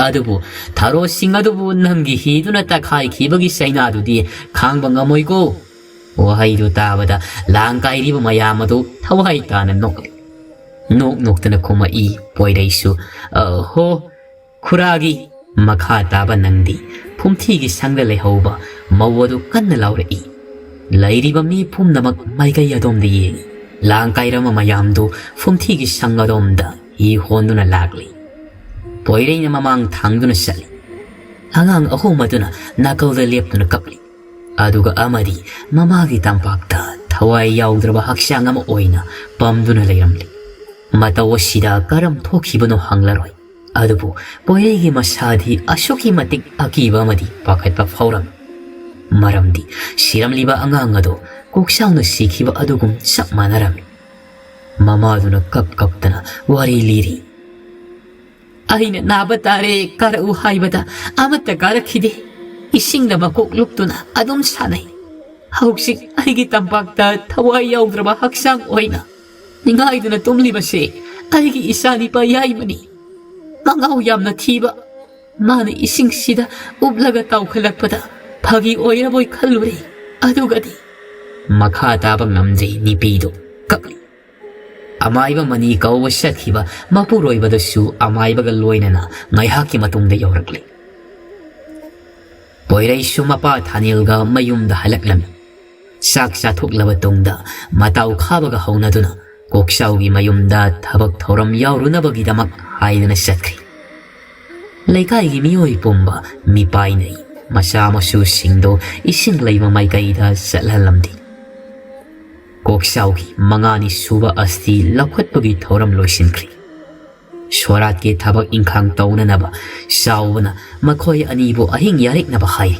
ꯑꯗꯨꯕꯨ ꯊꯔꯣꯁꯤꯡ ꯑꯗꯨꯕꯨ ꯅꯪꯒꯤ ꯍꯤꯗꯨꯅ ꯇꯛꯈꯥꯏꯈꯤꯕꯒꯤ ꯆꯩꯅꯥꯗꯨꯗꯤ ꯈꯥꯡꯕ ꯉꯝꯃꯣꯏꯀꯣ?" ꯋꯥꯍꯩꯗꯨ ꯇꯥꯕꯗ ꯂꯥꯡ ꯀꯥꯏꯔꯤꯕ ꯃꯌꯥꯝ ꯑꯗꯨ ꯊꯋꯥꯏ ꯇꯥꯅ ꯅꯣꯛꯂꯤ꯫ ꯅꯣꯛ ꯅꯣꯛꯇꯅ ꯈꯨꯝꯃꯛꯏ ꯄꯣꯏꯔꯩꯁꯨ, "ꯑꯍꯣ, ꯈꯨꯔꯥꯒꯤ ꯃꯈꯥ ꯇꯥꯕ ꯅꯪꯗꯤ ꯐꯨꯝꯊꯤꯒꯤ ꯁꯪꯗ ꯂꯩꯍꯧꯕ ꯃꯧ ꯑꯗꯨ ꯀꯟꯅ ꯂꯥꯎꯔꯛꯏ꯫ ꯂꯩꯔꯤꯕ ꯃꯤ ꯄꯨꯝꯅꯃꯛ ꯃꯥꯏꯀꯩ ꯑꯗꯣꯝꯗ ꯌꯦꯡꯏ꯫ ꯂꯥꯡ ꯀꯥꯏꯔꯝꯕ ꯃꯌꯥꯝꯗꯨ ꯐꯨꯝꯊꯤꯒꯤ ꯁꯪ ꯑꯗꯣꯝꯗ ꯍꯤ ꯍꯣꯟꯗꯨꯅ ꯂꯥꯛꯂꯤ꯫" ꯄꯣꯏꯔꯩꯅ ꯃꯃꯥꯡ ꯊꯥꯡꯗꯨꯅ ꯆꯠꯂꯤ꯫ ꯑꯉꯥꯡ ꯑꯍꯨꯝ ꯑꯗꯨꯅ ꯅꯥꯀꯜꯗ ꯂꯦꯞꯇꯨꯅ ꯀꯞꯂꯤ꯫ ꯑꯗꯨꯒ ꯑꯃꯗꯤ ꯃꯃꯥꯒꯤ ꯇꯝꯄꯥꯛꯇ ꯊꯋꯥꯏ ꯌꯥꯎꯗ꯭ꯔꯕ ꯍꯛꯆꯥꯡ ꯑꯃ ꯑꯣꯏꯅ ꯄꯝꯗꯨꯅ ꯂꯩꯔꯝꯂꯤ꯫ ꯃꯇꯧ ꯑꯁꯤꯗ ꯀꯔꯝ ꯊꯣꯛꯈꯤꯕꯅꯣ ꯍꯪꯂꯔꯣꯏ꯫ ꯑꯗꯨꯕꯨ ꯄꯣꯏꯔꯩꯒꯤ ꯃꯁꯥꯗꯤ ꯑꯁꯨꯛꯀꯤ ꯃꯇꯤꯛ ꯑꯀꯤꯕ ꯑꯃꯗꯤ ꯄꯥꯈꯠꯄ ꯐꯥꯎꯔꯝꯃꯤ꯫ ꯃꯔꯝꯗꯤ ꯁꯤꯔꯝꯂꯤꯕ ꯑꯉꯥꯡ ꯑꯗꯨ ꯀꯣꯛꯆꯥꯎꯅ ꯁꯤꯈꯤꯕ ꯑꯗꯨꯒꯨꯝ ꯆꯞ ꯃꯥꯟꯅꯔꯝꯃꯤ꯫ ꯃꯃꯥꯗꯨꯅ ꯀꯞ ꯀꯞꯇꯅ ꯋꯥꯔꯤ ꯂꯤꯔꯤ꯫ "ꯑꯩꯅ ꯅꯥꯕ ꯇꯥꯔꯦ ꯀꯥꯔꯛꯎ ꯍꯥꯏꯕꯗ ꯑꯃꯠꯇ ꯀꯥꯔꯛꯈꯤꯗꯦ꯫ ꯏꯁꯤꯡꯗ ꯃꯀꯣꯛ ꯂꯨꯞꯇꯨꯅ ꯑꯗꯨꯝ ꯁꯥꯟꯅꯩ꯫ ꯍꯧꯖꯤꯛ ꯑꯩꯒꯤ ꯇꯝꯄꯥꯛꯇ ꯊꯋꯥꯏ ꯌꯥꯎꯗ꯭ꯔꯕ ꯍꯛꯆꯥꯡ ꯑꯣꯏꯅ ꯅꯤꯡꯉꯥꯏꯗꯨꯅ ꯇꯨꯝꯂꯤꯕꯁꯦ ꯑꯩꯒꯤ ꯏꯆꯥꯅꯤꯄꯥ ꯌꯥꯏꯃꯅꯤ꯫ ꯃꯉꯥꯎ ꯌꯥꯝꯅ ꯊꯤꯕ꯫ ꯃꯥꯅ ꯏꯁꯤꯡꯁꯤꯗ ꯎꯞꯂꯒ ꯇꯥꯎꯈꯠꯂꯛꯄꯗ ꯐꯥꯒꯤ ꯑꯣꯏꯔꯕꯣꯏ ꯈꯜꯂꯨꯔꯦ꯫ ꯑꯗꯨꯒꯗꯤ" ꯃꯈꯥ ꯇꯥꯕ ꯉꯝꯗ꯭ꯔꯦ ꯅꯤꯄꯤꯗꯨ ꯀꯞꯂꯤ꯫ ꯑꯃꯥꯏꯕ ꯃꯅꯤ ꯀꯧꯕ ꯆꯠꯈꯤꯕ ꯃꯄꯨꯔꯣꯏꯕꯗꯨꯁꯨ ꯑꯃꯥꯏꯕꯒ ꯂꯣꯏꯅꯅ ꯉꯥꯏꯍꯥꯛꯀꯤ ꯃꯇꯨꯡꯗ ꯌꯧꯔꯛꯂꯤ꯫ ꯄꯣꯏꯔꯩꯁꯨ ꯃꯄꯥ ꯊꯥꯅꯤꯜꯒ ꯃꯌꯨꯝꯗ ꯍꯜꯂꯛꯂꯝꯃꯤ꯫ ꯆꯥꯛ ꯆꯥꯊꯣꯛꯂꯕ ꯇꯨꯡꯗ ꯃꯇꯥꯎ ꯈꯥꯕꯒ ꯍꯧꯅꯗꯨꯅ ꯀꯣꯛꯆꯥꯎꯒꯤ ꯃꯌꯨꯝꯗ ꯊꯕꯛ ꯊꯧꯔꯝ ꯌꯥꯎꯔꯨꯅꯕꯒꯤꯗꯃꯛ ꯍꯥꯏꯗꯨꯅ ꯆꯠꯈ꯭ꯔꯤ꯫ ꯂꯩꯀꯥꯏꯒꯤ ꯃꯤꯑꯣꯏ ꯄꯨꯝꯕ ꯃꯤꯄꯥꯏꯅꯩ꯫ ꯃꯆꯥ ꯃꯁꯨꯁꯤꯡꯗꯨ ꯏꯁꯤꯡ ꯂꯩꯕ ꯃꯥꯏꯀꯩꯗ ꯆꯠꯍꯜꯂꯝꯗꯦ꯫ ꯀꯣꯛꯆꯥꯎꯒꯤ ꯃꯉꯥꯅꯤ ꯁꯨꯕ ꯑꯁꯇꯤ ꯂꯧꯈꯠꯄꯒꯤ ꯊꯧꯔꯝ ꯂꯣꯏꯁꯤꯟꯈ꯭ꯔꯤ꯫ ꯁꯣꯔꯥꯠꯀꯤ ꯊꯕꯛ ꯏꯪꯈꯥꯡ ꯇꯧꯅꯅꯕ ꯆꯥꯎꯕꯅ ꯃꯈꯣꯏ ꯑꯅꯤꯕꯨ ꯑꯍꯤꯡ ꯌꯥꯔꯦꯛꯅꯕ ꯍꯥꯏ꯫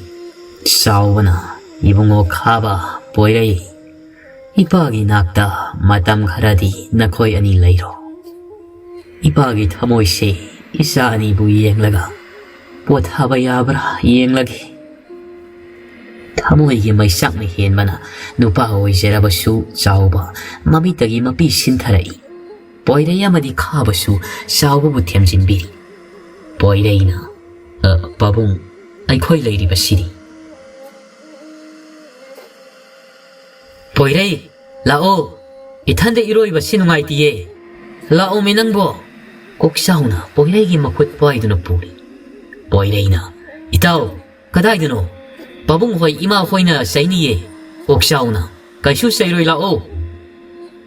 ꯆꯥꯎꯕꯅ, "ꯏꯕꯨꯡꯉꯣ ꯈꯥꯕ, ꯄꯣꯏꯔꯩ, ꯏꯄꯥꯒꯤ ꯅꯥꯛꯇ ꯃꯇꯝ ꯈꯔꯗꯤ ꯅꯈꯣꯏ ꯑꯅꯤ ꯂꯩꯔꯣ꯫ ꯏꯄꯥꯒꯤ ꯊꯃꯣꯏꯁꯦ ꯏꯆꯥ ꯑꯅꯤꯕꯨ ꯌꯦꯡꯂꯒ ꯄꯣꯊꯥꯕ ꯌꯥꯕ꯭ꯔꯥ ꯌꯦꯡꯂꯒꯦ꯫ ꯊꯃꯣꯏꯒꯤ ꯃꯩꯆꯥꯛꯅ ꯍꯦꯟꯕꯅ ꯅꯨꯄꯥ ꯑꯣꯏꯖꯔꯕꯁꯨ ꯆꯥꯎꯕ ꯃꯃꯤꯠꯇꯒꯤ ꯃꯄꯤ ꯁꯤꯟꯊꯔꯛꯏ꯫ ꯄꯣꯏꯔꯩ ꯑꯃꯗꯤ ꯈꯥꯕꯁꯨ ꯆꯥꯎꯕꯕꯨ ꯊꯦꯝꯖꯤꯟꯕꯤꯔꯤ꯫ ꯄꯣꯏꯔꯩꯅ, "ꯑ, ꯄꯥꯕꯨꯡ, ꯑꯩꯈꯣꯏ ꯂꯩꯔꯤꯕꯁꯤꯗꯤ?" "ꯄꯣꯏꯔꯩ, ꯂꯥꯛꯑꯣ, ꯏꯊꯟꯗ ꯏꯔꯣꯏꯕꯁꯤ ꯅꯨꯡꯉꯥꯏꯇꯤꯌꯦ, ꯂꯥꯛꯑꯣꯃꯤ ꯅꯪꯕꯣ꯫" ꯀꯣꯛꯆꯥꯎꯅ ꯄꯣꯏꯔꯩꯒꯤ ꯃꯈꯨꯠ ꯄꯥꯏꯗꯨꯅ ꯄꯨꯔꯤ꯫ ꯄꯣꯏꯔꯩꯅ, "ꯏꯇꯥꯎ, ꯀꯗꯥꯏꯗꯅꯣ? ꯄꯥꯕꯨꯡ ꯍꯣꯏ, ꯏꯃꯥ ꯍꯣꯏꯅ ꯆꯩꯅꯤꯌꯦ꯫" ꯀꯣꯛꯆꯥꯎꯅ, "ꯀꯩꯁꯨ ꯆꯩꯔꯣꯏ, ꯂꯥꯛꯑꯣ꯫"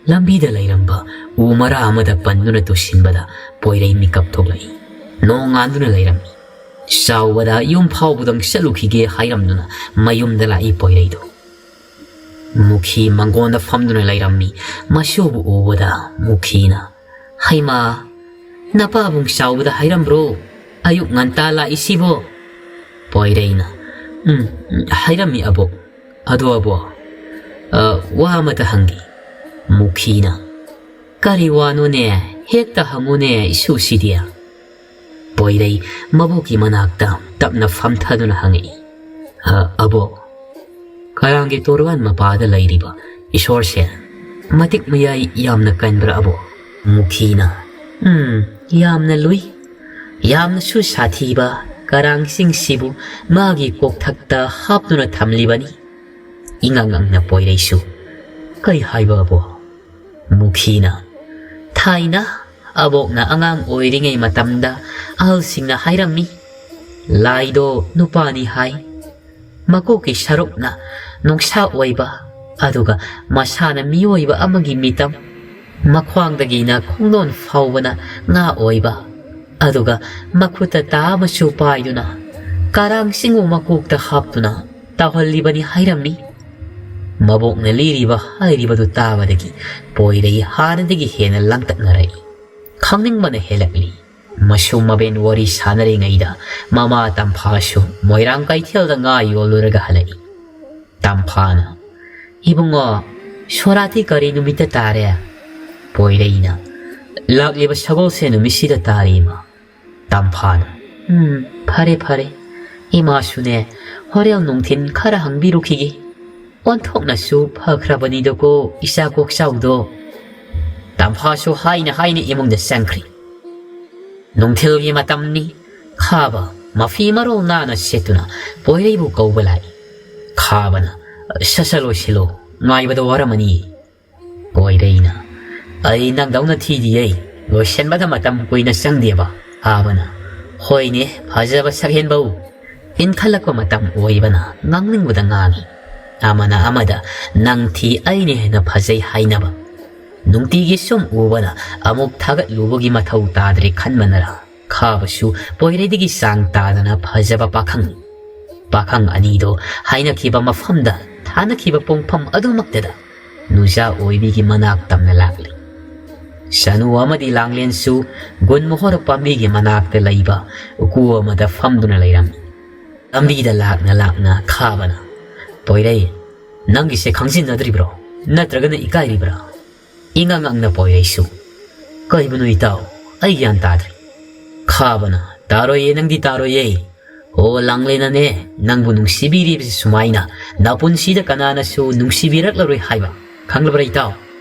ꯂꯝꯕꯤꯗ ꯂꯩꯔꯝꯕ ꯎ ꯃꯔꯥ ꯑꯃꯗ ꯄꯟꯗꯨꯅ ꯇꯨꯁꯤꯟꯕꯗ ꯄꯣꯏꯔꯩ ꯃꯤꯀꯞ ꯊꯣꯛꯂꯛꯏ꯫ ꯅꯣꯡ ꯉꯥꯟꯗꯨꯅ ꯂꯩꯔꯝꯃꯤ꯫ ꯆꯥꯎꯕꯗ ꯌꯨꯝ ꯐꯥꯎꯕꯗꯪ ꯆꯠꯂꯨꯈꯤꯒꯦ ꯍꯥꯏꯔꯝꯗꯨꯅ ꯃꯌꯨꯝꯗ ꯂꯥꯛꯏ ꯄꯣꯏꯔꯩꯗꯣ꯫ ꯃꯨꯈꯤ ꯃꯪꯒꯣꯟꯗ ꯐꯝꯗꯨꯅ ꯂꯩꯔꯝꯃꯤ꯫ ꯃꯁꯨꯕꯨ ꯎꯕꯗ ꯃꯨꯈꯤꯅ, "ꯍꯩꯃꯥ, ꯅꯄꯥꯕꯨꯡ ꯆꯥꯎꯕꯗ ꯍꯥꯏꯔꯝꯕ꯭ꯔꯣ ꯑꯌꯨꯛ ꯉꯟꯇꯥ ꯂꯥꯛꯏꯁꯤꯕꯣ?" ꯄꯣꯏꯔꯩꯅ, "ꯎꯝ, ꯎꯝ, ꯍꯥꯏꯔꯝꯃꯤ ꯑꯕꯣꯛ꯫ ꯑꯗꯣ ꯑꯕꯣꯛ, ꯑ, ꯋꯥ ꯑꯃꯇ ꯍꯪꯒꯦ꯫" ꯃꯨꯈꯤꯅ, "ꯀꯔꯤ ꯋꯥꯅꯣꯅꯦ? ꯍꯦꯛꯇ ꯍꯪꯉꯨꯅꯦ, ꯏꯁꯨꯁꯤꯗꯤ꯫" ꯄꯣꯏꯔꯩ ꯃꯕꯣꯛꯀꯤ ꯃꯅꯥꯛꯇ ꯇꯞꯅ ꯐꯝꯊꯗꯨꯅ ꯍꯪꯉꯛꯏ, "ꯑ, ꯑꯕꯣꯛ, ꯀꯔꯥꯡꯒꯤ ꯇꯣꯔꯕꯥꯟ ꯃꯄꯥꯗ ꯂꯩꯔꯤꯕ ꯏꯁꯣꯔꯁꯦ ꯃꯇꯤꯛ ꯃꯌꯥꯏ ꯌꯥꯝꯅ ꯀꯟꯕ꯭ꯔꯥ ꯑꯕꯣꯛ?" ꯃꯨꯈꯤꯅ, "ꯎꯝ, ꯌꯥꯝꯅ ꯂꯨꯏ꯫ ꯌꯥꯝꯅꯁꯨ ꯁꯥꯊꯤꯕ ꯀꯔꯥꯡ ꯆꯤꯡꯁꯤꯕꯨ ꯃꯥꯒꯤ ꯀꯣꯛꯊꯛꯇ ꯍꯥꯞꯇꯨꯅ ꯊꯝꯂꯤꯕꯅꯤ꯫" ꯏꯉꯛ ꯉꯛꯅ ꯄꯣꯏꯔꯩꯁꯨ, "ꯀꯔꯤ ꯍꯥꯏꯕ ꯑꯕꯣꯛ?" ꯃꯨꯈꯤꯅ, "ꯊꯥꯏꯅ ꯑꯕꯣꯛꯅ ꯑꯉꯥꯡ ꯑꯣꯏꯔꯤꯉꯩ ꯃꯇꯝꯗ ꯑꯍꯜꯁꯤꯡꯅ ꯍꯥꯏꯔꯝꯃꯤ, ꯂꯥꯏꯗꯣ ꯅꯨꯄꯥꯅꯤ ꯍꯥꯏ꯫ ꯃꯀꯣꯛꯀꯤ ꯁꯔꯨꯛꯅ ꯅꯨꯡꯁꯥ ꯑꯣꯏꯕ, ꯑꯗꯨꯒ ꯃꯁꯥꯅ ꯃꯤꯑꯣꯏꯕ ꯑꯃꯒꯤ ꯃꯤꯇꯝ, ꯃꯈ꯭ꯋꯥꯡꯗꯒꯤꯅ ꯈꯣꯡꯗꯣꯟ ꯐꯥꯎꯕꯅ ꯉꯥ ꯑꯣꯏꯕ, ꯑꯗꯨꯒ ꯃꯈꯨꯠꯇ ꯇꯥ ꯑꯃꯁꯨ ꯄꯥꯏꯗꯨꯅ ꯀꯔꯥꯡ ꯆꯤꯡꯕꯨ ꯃꯀꯣꯛꯇ ꯍꯥꯞꯇꯨꯅ ꯇꯧꯍꯜꯂꯤꯕꯅꯤ ꯍꯥꯏꯔꯝꯃꯤ꯫" ꯃꯕꯣꯛꯅ ꯂꯤꯔꯤꯕ ꯍꯥꯏꯔꯤꯕꯗꯨ ꯇꯥꯕꯗꯒꯤ ꯄꯣꯏꯔꯩ ꯍꯥꯟꯅꯗꯒꯤ ꯍꯦꯟꯅ ꯂꯥꯡꯇꯛꯅꯔꯛꯏ꯫ ꯈꯪꯅꯤꯡꯕꯅ ꯍꯦꯜꯂꯛꯂꯤ꯫ ꯃꯁꯨ ꯃꯕꯦꯟ ꯋꯥꯔꯤ ꯁꯥꯟꯅꯔꯤꯉꯩꯗ ꯃꯃꯥ ꯇꯝꯐꯥꯁꯨ ꯃꯣꯏꯔꯥꯡ ꯀꯩꯊꯦꯜꯗ ꯉꯥ ꯌꯣꯜꯂꯨꯔꯒ ꯍꯜꯂꯛꯏ꯫ ꯇꯝꯐꯥꯅ, "ꯏꯕꯨꯡꯉꯣ, ꯁꯣꯔꯥꯇꯤ ꯀꯔꯤ ꯅꯨꯃꯤꯠꯇ ꯇꯥꯔꯦ?" ꯄꯣꯏꯔꯩꯅ, ꯂꯥꯛꯂꯤꯕ ꯁꯒꯣꯜꯁꯦꯟ ꯅꯨꯃꯤꯠꯁꯤꯗ ꯇꯥꯔꯤ, ꯏꯃꯥ꯫ ꯇꯝꯐꯥꯅ, "ꯎꯝ, ꯐꯔꯦ, ꯐꯔꯦ꯫ ꯏꯃꯥꯁꯨꯅꯦ, ꯍꯣꯔꯦꯟ ꯅꯨꯡꯊꯤꯟ ꯈꯔ ꯍꯪꯕꯤꯔꯨꯈꯤꯒꯦ꯫ ꯑꯣꯟꯊꯣꯛꯅꯁꯨ ꯐꯈ꯭ꯔꯕꯅꯤꯗꯀꯣ, ꯏꯆꯥ ꯀꯣꯛꯆꯥꯎꯗꯣ꯫" ꯇꯝꯐꯥꯁꯨ ꯍꯥꯏꯅ ꯍꯥꯏꯅ ꯏꯃꯨꯡꯗ ꯆꯪꯈ꯭ꯔꯤ꯫ ꯅꯨꯡꯊꯤꯜꯒꯤ ꯃꯇꯝꯅꯤ꯫ ꯈꯥꯕ ꯃꯐꯤ ꯃꯔꯣꯜ ꯅꯥꯟꯅ ꯁꯦꯠꯇꯨꯅ ꯄꯣꯏꯔꯩꯕꯨ ꯀꯧꯕ ꯂꯥꯛꯏ꯫ ꯈꯥꯕꯅ, "ꯁꯠ ꯁꯠ ꯂꯣꯏꯁꯤꯜꯂꯣ, ꯉꯥꯏꯕꯗ ꯋꯥꯔꯝꯃꯅꯤ꯫" ꯄꯣꯏꯔꯩꯅ, "ꯑꯩ ꯅꯪꯗꯧꯅ ꯊꯤꯗꯤꯌꯦ, ꯂꯣꯏꯁꯤꯟꯕꯗ ꯃꯇꯝ ꯀꯨꯏꯅ ꯆꯪꯗꯦꯕ꯫" ꯈꯥꯕꯅ, "ꯍꯣꯏꯅꯦ, ꯐꯖꯕ ꯁꯛꯍꯦꯟꯕꯧ꯫ ꯏꯟꯈꯠꯂꯛꯄ ꯃꯇꯝ ꯑꯣꯏꯕꯅ ꯉꯥꯡꯅꯤꯡꯕꯗ ꯉꯥꯡꯏ꯫ ꯑꯃꯅ ꯑꯃꯗ ꯅꯪ ꯊꯤ, ꯑꯩꯅ ꯍꯦꯟꯅ ꯐꯖꯩ ꯍꯥꯏꯅꯕ꯫ ꯅꯨꯡꯇꯤꯒꯤ ꯁꯨꯝ ꯎꯕꯅ ꯑꯃꯨꯛ ꯊꯥꯒꯠꯂꯨꯕꯒꯤ ꯃꯊꯧ ꯇꯥꯗ꯭ꯔꯦ ꯈꯟꯕꯅꯔ?" ꯈꯥꯕꯁꯨ ꯄꯣꯏꯔꯩꯗꯒꯤ ꯆꯥꯡ ꯇꯥꯗꯅ ꯐꯖꯕ ꯄꯥꯈꯪꯅꯤ꯫ ꯄꯥꯈꯪ ꯑꯅꯤꯗꯣ ꯍꯥꯏꯅꯈꯤꯕ ꯃꯐꯝꯗ, ꯊꯥꯅꯈꯤꯕ ꯄꯨꯡꯐꯝ ꯑꯗꯨꯃꯛꯇꯗ ꯅꯨꯖꯥ ꯑꯣꯏꯕꯤꯒꯤ ꯃꯅꯥꯛ ꯇꯝꯅ ꯂꯥꯛꯂꯤ꯫ ꯁꯅꯨ ꯑꯃꯗꯤ ꯂꯥꯡꯂꯦꯟꯁꯨ ꯒꯨꯟ ꯃꯣꯍꯣꯔ ꯄꯥꯝꯕꯤꯒꯤ ꯃꯅꯥꯛꯇ ꯂꯩꯕ ꯎꯀꯨ ꯑꯃꯗ ꯐꯝꯗꯨꯅ ꯂꯩꯔꯝꯃꯤ꯫ ꯂꯝꯕꯤꯗ ꯂꯥꯛꯅ ꯂꯥꯛꯅ ꯈꯥꯕꯅ, "ꯄꯣꯏꯔꯩ, ꯅꯪꯒꯤꯁꯦ ꯈꯪꯖꯤꯟꯅꯗ꯭ꯔꯤꯕ꯭ꯔꯣ? ꯅꯠꯇ꯭ꯔꯒꯅ ꯏꯀꯥꯏꯔꯤꯕ꯭ꯔꯥ?" ꯏꯉꯥꯡ ꯉꯥꯡꯅ ꯄꯣꯏꯔꯩꯁꯨ, "ꯀꯩꯕꯨꯅꯣ ꯏꯇꯥꯎ? ꯑꯩ ꯒ꯭ꯌꯥꯟ ꯇꯥꯗ꯭ꯔꯦ꯫" ꯈꯥꯕꯅ, "ꯇꯥꯔꯣꯏꯌꯦ, ꯅꯪꯗꯤ ꯇꯥꯔꯣꯏꯌꯦ꯫ ꯑꯣ, ꯂꯥꯡꯂꯦꯟꯅꯅꯦ, ꯅꯪꯕꯨ ꯅꯨꯡꯁꯤꯕꯤꯔꯤꯕꯁꯤ ꯁꯨꯃꯥꯏꯅ ꯅꯄꯨꯟꯁꯤꯗ ꯀꯅꯥꯅꯁꯨ ꯅꯨꯡꯁꯤꯕꯤꯔꯛꯂꯔꯣꯏ ꯍꯥꯏꯕ ꯈꯪꯂꯕ꯭ꯔꯥ ꯏꯇꯥꯎ?"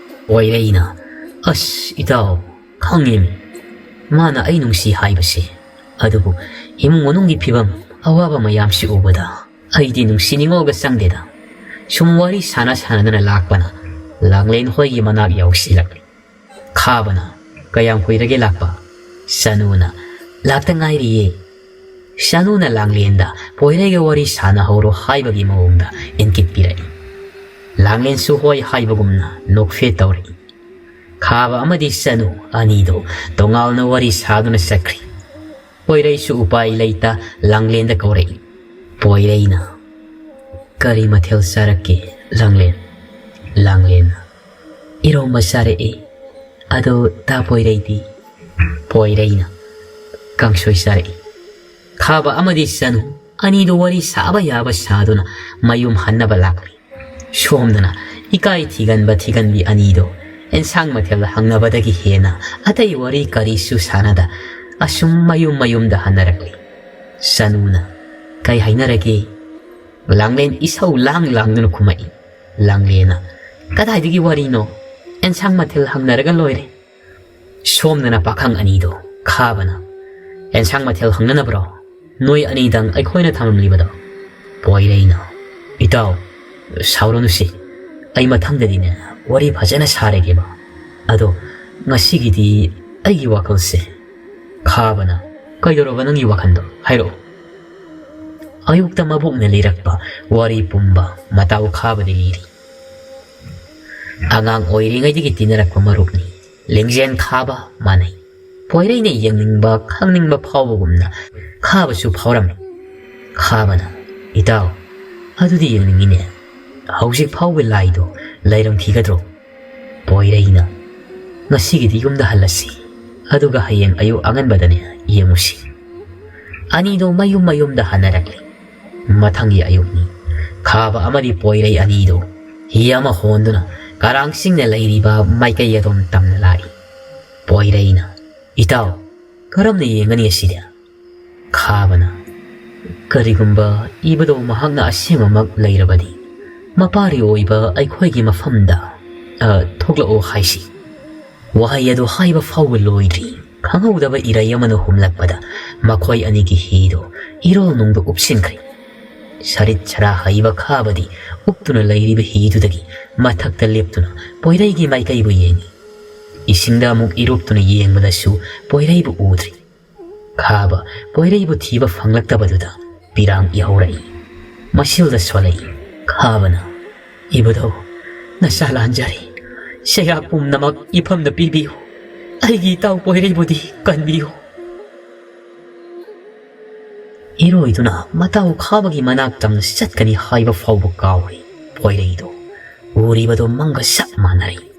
ꯄꯣꯏꯔꯩꯅ, "ꯑꯁ ꯏꯇꯥꯎ, ꯈꯪꯉꯦꯃꯤ, ꯃꯥꯅ ꯑꯩ ꯅꯨꯡꯁꯤ ꯍꯥꯏꯕꯁꯦ꯫ ꯑꯗꯨꯕꯨ ꯏꯃꯨꯡ ꯃꯅꯨꯡꯒꯤ ꯐꯤꯕꯝ, ꯑꯋꯥꯕ ꯃꯌꯥꯝꯁꯤ ꯎꯕꯗ ꯑꯩꯗꯤ ꯅꯨꯡꯁꯤ ꯅꯤꯉꯣꯜꯒ ꯆꯪꯗꯦꯗ꯫ ꯁꯨꯝ ꯋꯥꯔꯤ ꯁꯥꯟꯅ ꯁꯥꯟꯅꯗꯅ ꯂꯥꯛꯄꯅ ꯂꯥꯡꯂꯦꯟ ꯍꯣꯏꯒꯤ ꯃꯅꯥꯛ ꯌꯧꯁꯤꯜꯂꯛꯂꯤ꯫" ꯈꯥꯕꯅ, "ꯀꯌꯥꯝ ꯀꯨꯏꯔꯒꯦ ꯂꯥꯛꯄ?" ꯁꯅꯨꯅ, "ꯂꯥꯛꯇ ꯉꯥꯏꯔꯤꯌꯦ꯫" ꯁꯅꯨꯅ ꯂꯥꯡꯂꯦꯟꯗ ꯄꯣꯏꯔꯩꯒ ꯋꯥꯔꯤ ꯁꯥꯟꯅꯍꯧꯔꯣ ꯍꯥꯏꯕꯒꯤ ꯃꯑꯣꯡꯗ ꯏꯪꯀꯤꯠ ꯄꯤꯔꯛꯏ꯫ ꯂꯥꯡꯂꯦꯟꯁꯨ ꯍꯣꯏ ꯍꯥꯏꯕꯒꯨꯝꯅ ꯅꯣꯛꯐꯦꯠ ꯇꯧꯔꯛꯏ꯫ ꯈꯥꯕ ꯑꯃꯗꯤ ꯁꯅꯨ ꯑꯅꯤꯗꯣ ꯇꯣꯉꯥꯜꯅ ꯋꯥꯔꯤ ꯁꯥꯗꯨꯅ ꯆꯠꯈ꯭ꯔꯤ꯫ ꯄꯣꯏꯔꯩꯁꯨ ꯎꯄꯥꯏ ꯂꯩꯇ ꯂꯥꯡꯂꯦꯟꯗ ꯀꯧꯔꯛꯏ꯫ ꯄꯣꯏꯔꯩꯅ, "ꯀꯔꯤ ꯃꯊꯦꯜ ꯆꯥꯔꯛꯀꯦ, ꯂꯥꯡꯂꯦꯟ?" ꯂꯥꯡꯂꯦꯟꯅ, "ꯏꯔꯣꯝꯕ ꯆꯥꯔꯛꯏ꯫ ꯑꯗꯣ ꯇꯥ ꯄꯣꯏꯔꯩꯗꯤ?" ꯄꯣꯏꯔꯩꯅ, "ꯀꯥꯡꯁꯣꯏ ꯆꯥꯔꯛꯏ꯫" ꯈꯥꯕ ꯑꯃꯗꯤ ꯁꯅꯨ ꯑꯅꯤꯗꯨ ꯋꯥꯔꯤ ꯁꯥꯕ ꯌꯥꯕ ꯁꯥꯗꯨꯅ ꯃꯌꯨꯝ ꯍꯟꯅꯕ ꯂꯥꯛꯂꯤ꯫ ꯁꯣꯝꯗꯅ ꯏꯀꯥꯏ ꯊꯤꯒꯟꯕ ꯊꯤꯒꯟꯕꯤ ꯑꯅꯤꯗꯣ ꯑꯦꯟꯁꯥꯡ ꯃꯊꯦꯜ ꯍꯪꯅꯕꯗꯒꯤ ꯍꯦꯟꯅ ꯑꯇꯩ ꯋꯥꯔꯤ ꯀꯔꯤꯁꯨ ꯁꯥꯟꯅꯗ ꯑꯁꯨꯝ ꯃꯌꯨꯝ ꯃꯌꯨꯝꯗ ꯍꯟꯅꯔꯛꯂꯤ꯫ ꯁꯅꯨꯅ, "ꯀꯩ ꯍꯥꯏꯅꯔꯒꯦ?" ꯂꯥꯡꯂꯦꯟ ꯏꯁꯧ ꯂꯥꯡ ꯂꯥꯡꯗꯨꯅ ꯈꯨꯝꯃꯛꯏ꯫ ꯂꯥꯡꯂꯦꯟꯅ, "ꯀꯗꯥꯏꯗꯒꯤ ꯋꯥꯔꯤꯅꯣ? ꯑꯦꯟꯁꯥꯡ ꯃꯊꯦꯜ ꯍꯪꯅꯔꯒ ꯂꯣꯏꯔꯦ꯫" ꯁꯣꯝꯗꯅ ꯄꯥꯈꯪ ꯑꯅꯤꯗꯣ, ꯈꯥꯕꯅ, "ꯑꯦꯟꯁꯥꯡ ꯃꯊꯦꯜ ꯍꯪꯅꯅꯕ꯭ꯔꯣ? ꯅꯣꯏ ꯑꯅꯤꯗꯪ ꯑꯩꯈꯣꯏꯅ ꯊꯝꯂꯝꯂꯤꯕꯗꯣ?" ꯄꯣꯏꯔꯩꯅ, "ꯏꯇꯥꯎ, ꯁꯥꯎꯔꯅꯨꯁꯤ, ꯑꯩ ꯃꯊꯪꯗꯗꯤꯅꯦ ꯋꯥꯔꯤ ꯐꯖꯅ ꯁꯥꯔꯒꯦꯕ꯫ ꯑꯗꯣ ꯉꯁꯤꯒꯤꯗꯤ ꯑꯩꯒꯤ ꯋꯥꯈꯜꯁꯦ꯫" ꯈꯥꯕꯅ, "ꯀꯩꯗꯧꯔꯕ ꯅꯪꯒꯤ ꯋꯥꯈꯜꯗꯣ? ꯍꯥꯏꯔꯛꯑꯣ꯫" ꯑꯌꯨꯛꯇ ꯃꯕꯣꯛꯅ ꯂꯤꯔꯛꯄ ꯋꯥꯔꯤ ꯄꯨꯝꯕ ꯃꯇꯥꯎ ꯈꯥꯕꯗ ꯂꯤꯔꯤ꯫ ꯑꯉꯥꯡ ꯑꯣꯏꯔꯤꯉꯩꯗꯒꯤ ꯇꯤꯟꯅꯔꯛꯄ ꯃꯔꯨꯞꯅꯤ꯫ ꯂꯤꯡꯖꯦꯜ ꯈꯥꯕ ꯃꯥꯟꯅꯩ꯫ ꯄꯣꯏꯔꯩꯅ ꯌꯦꯡꯅꯤꯡꯕ, ꯈꯪꯅꯤꯡꯕ ꯐꯥꯎꯕꯒꯨꯝꯅ ꯈꯥꯕꯁꯨ ꯐꯥꯎꯔꯝꯃꯤ꯫ ꯈꯥꯕꯅ, "ꯏꯇꯥꯎ, ꯑꯗꯨꯗꯤ ꯌꯦꯡꯅꯤꯡꯉꯤꯅꯦ꯫ ꯍꯧꯖꯤꯛ ꯐꯥꯎꯕ ꯂꯥꯏꯗꯣ ꯂꯩꯔꯝꯈꯤꯒꯗ꯭ꯔꯣ?" ꯄꯣꯏꯔꯩꯅ, "ꯉꯁꯤꯒꯤꯗꯤ ꯌꯨꯝꯗ ꯍꯜꯂꯁꯤ, ꯑꯗꯨꯒ ꯍꯌꯦꯡ ꯑꯌꯨꯛ ꯑꯉꯟꯕꯗꯅꯦ ꯌꯦꯡꯉꯨꯁꯤ꯫" ꯑꯅꯤꯗꯣ ꯃꯌꯨꯝ ꯃꯌꯨꯝꯗ ꯍꯟꯅꯔꯛꯂꯤ꯫ ꯃꯊꯪꯒꯤ ꯑꯌꯨꯛꯅꯤ꯫ ꯈꯥꯕ ꯑꯃꯗꯤ ꯄꯣꯏꯔꯩ ꯑꯅꯤꯗꯣ ꯍꯤ ꯑꯃ ꯍꯣꯟꯗꯨꯅ ꯀꯔꯥꯡꯁꯤꯡꯅ ꯂꯩꯔꯤꯕ ꯃꯥꯏꯀꯩ ꯑꯗꯣꯝ ꯇꯝꯅ ꯂꯥꯛꯏ꯫ ꯄꯣꯏꯔꯩꯅ, "ꯏꯇꯥꯎ, ꯀꯔꯝꯅ ꯌꯦꯡꯒꯅꯤ ꯑꯁꯤꯗꯤ?" ꯈꯥꯕꯅ, "ꯀꯔꯤꯒꯨꯝꯕ ꯏꯕꯗꯣ ꯃꯍꯥꯛꯅ ꯑꯁꯦꯡꯕꯃꯛ ꯂꯩꯔꯕꯗꯤ, ꯃꯄꯥꯔꯤ ꯑꯣꯏꯕ ꯑꯩꯈꯣꯏꯒꯤ ꯃꯐꯝꯗ, ꯑ, ꯊꯣꯛꯂꯛꯑꯣ ꯍꯥꯏꯁꯤ꯫" ꯋꯥꯍꯩ ꯑꯗꯨ ꯍꯥꯏꯕ ꯐꯥꯎꯕ ꯂꯣꯏꯗ꯭ꯔꯤ, ꯈꯪꯍꯧꯗꯕ ꯏꯔꯩ ꯑꯃꯅ ꯍꯨꯝꯂꯛꯄꯗ ꯃꯈꯣꯏ ꯑꯅꯤꯒꯤ ꯍꯤꯗꯨ ꯏꯔꯣꯜ ꯅꯨꯡꯗ ꯎꯞꯁꯤꯟꯈ꯭ꯔꯦ꯫ ꯁꯔꯤꯠ ꯁꯔꯥ ꯍꯩꯕ ꯈꯥꯕꯗꯤ ꯎꯞꯇꯨꯅ ꯂꯩꯔꯤꯕ ꯍꯤꯗꯨꯗꯒꯤ ꯃꯊꯛꯇ ꯂꯦꯞꯇꯨꯅ ꯄꯣꯏꯔꯩꯒꯤ ꯃꯥꯏꯀꯩꯕꯨ ꯌꯦꯡꯏ꯫ ꯏꯁꯤꯡꯗ ꯑꯃꯨꯛ ꯏꯔꯨꯞꯇꯨꯅ ꯌꯦꯡꯕꯗꯁꯨ ꯄꯣꯏꯔꯩꯕꯨ ꯎꯗ꯭ꯔꯤ꯫ ꯈꯥꯕ ꯄꯣꯏꯔꯩꯕꯨ ꯊꯤꯕ ꯐꯪꯂꯛꯇꯕꯗꯨꯗ ꯄꯤꯔꯥꯡ ꯏꯍꯧꯔꯛꯏ꯫ ꯃꯁꯤꯜꯗ ꯁꯣꯜꯂꯛꯏ꯫ ꯈꯥꯕꯅ, "ꯏꯕꯨꯙꯧ, ꯅꯆꯥ ꯂꯥꯟꯖꯔꯤ꯫ ꯁꯦꯌꯥꯛ ꯄꯨꯝꯅꯃꯛ ꯏꯐꯝꯗ ꯄꯤꯕꯤꯌꯨ꯫ ꯑꯩꯒꯤ ꯏꯇꯥꯎ ꯄꯣꯏꯔꯩꯕꯨꯗꯤ ꯀꯟꯕꯤꯌꯨ꯫" ꯏꯔꯣꯏꯗꯨꯅ ꯃꯇꯥꯎ ꯈꯥꯕꯒꯤ ꯃꯅꯥꯛ ꯇꯝꯅ ꯆꯠꯀꯅꯤ ꯍꯥꯏꯕ ꯐꯥꯎꯕ ꯀꯥꯎꯔꯦ꯫ ꯄꯣꯏꯔꯩꯗꯣ ꯎꯔꯤꯕꯗꯣ ꯃꯪꯒ ꯆꯞ ꯃꯥꯟꯅꯔꯦ꯫